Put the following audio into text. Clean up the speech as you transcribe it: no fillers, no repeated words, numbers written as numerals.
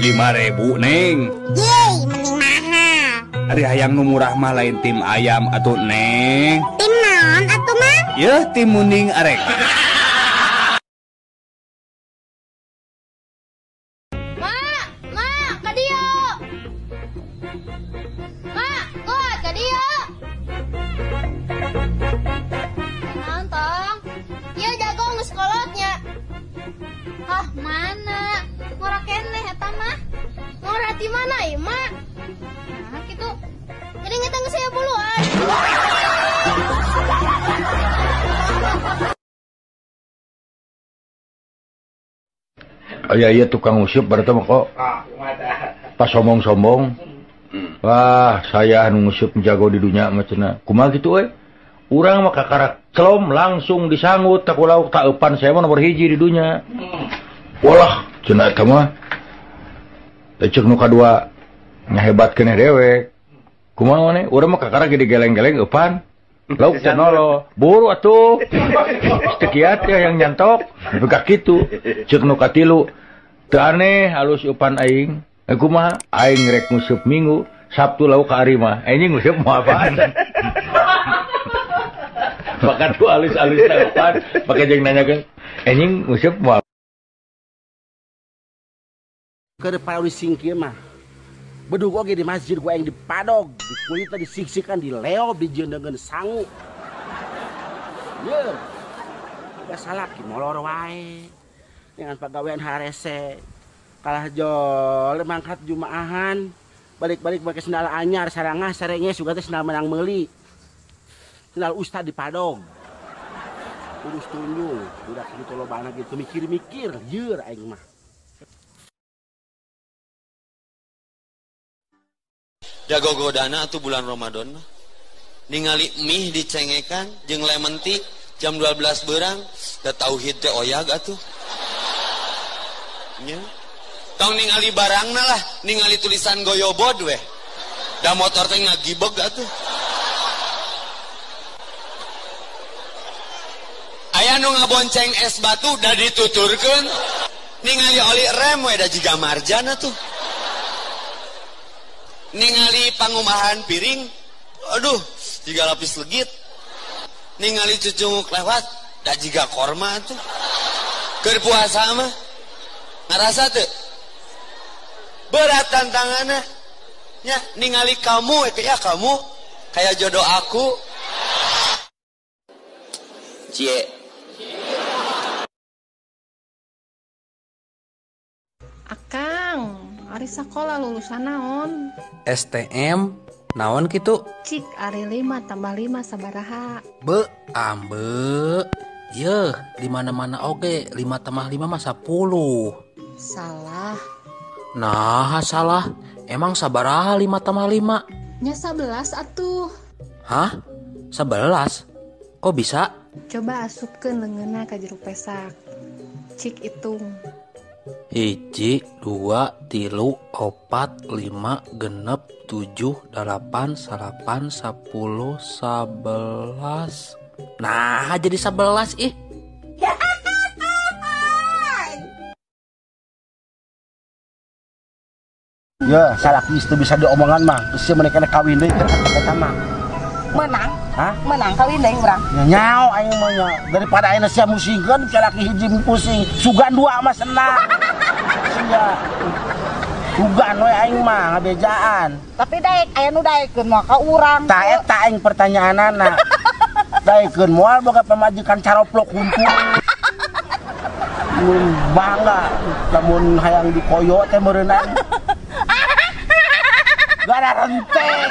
5.000 Neng. Yeay, mending mahal. Ari hayang nu murah mah lain tim ayam atuh Neng. Tim naon atuh Mang? Yeuh tim munding arek. Ma, ma, ka dieu. Ma, kuat ka dieu. Naon tong? Ieu jago geus kolotnya. Hah, mana? Ngora keneh eta mah. Ngora ti mana ieu mah? Nah, kitu. Jadi ngetang geus aya buluan. Aya ieu tukang useup berarti mah kok. Pas sombong-sombong. Wah, saya anu nguseup jago di dunia mah cenah. Kumaha kitu euy? Urang mah kakarak celom langsung disanggut tak lauk tak eupan saya mah nomor hiji di dunia. Walah, cenah eta mah. Teh ceuk nu kadua nyahebat keneh dewek. Kumaha maneh? Urang mah kakarak ge digeleng-geleng eupan. Lauk teh nolo. Buru atuh. Geus teu kiat ya yang nyantok. Nepi ka kitu. Ceuk nu katilu, teu aneh halus eupan aing. Kumaha? Aing rek nguseup Minggu, Sabtu lauk ka ari mah. Anjing nguseup moal apaan? Bakat tuh alus-alus eupan, pake jeung nanyakeun, anjing nguseup moal. Keur pauli singkir mah. Bedug oge di masjid gua yang dipadog, di kulitna disiksikan, dileob, dijeundeungeun sangu. Yeuh. Udah salaki molor wae. Dengan pagawean harese. Kalah jol mangkat jumaahan, balik-balik make sendal anyar sarangah sarenge suga teh sendal menang meuli. Sendal ustad dipadog. Urus tunjung, budak kitu lobana gitu mikir-mikir, jeur aing mah. Jago godana atuh bulan Ramadan mah. Ningali mie dicengekan jeung lemon tea jam 12 beurang, da tauhid teh oyag atuh. Nya. Tong ningali barangna lah, ningali tulisan goyobod weh. Da motor teh ngagibeg atuh. Aya nu ngabonceng es batu da dituturkeun. Ningali oli rem we da jiga marjan atuh. Ningali pangumahan piring, aduh, jiga lapis legit. Ningali cucunguk lewat, da jiga korma atuh. Keur puasa mah ngarasa teu? Berat tantanganna. Nya ningali kamu ya kamu kayak jodoh aku. Cie. Akang, ari sakola lulusan naon? STM, naon kitu? Cik, ari 5 tambah 5 sabaraha? Be, ambe. Yeuh, di mana-mana oge 5 tambah 5 mah 10. Salah. Nah, salah. Emang sabaraha 5 tambah 5? Nya 11 atuh. Hah? 11? Kok bisa? Coba asupkeun leungeunna ka jero pesak. Cik hitung. 1, 2, 3, 4, 5, 6, 7, 8, 9, 10, 11. Nah, jadi 11 ih. Ya, salaki itu bisa diomongan mah. Terus mereka kawin deui eta mah. Menang? Hah? Menang kawin deui urang. Nyao aing mah nya. Daripada ayeuna sia musingkeun salaki hiji pusing, sugan dua mah senang. Sia. Sugan we aing mah ngabejaan. Tapi daek aya nu daekeun moal ka urang. Tah eta aing pertanyaanana. Daekeun moal boga pamajikan caroplok huntu. Mun bangga lamun hayang dikoyo teh meureunana. Gara renteng.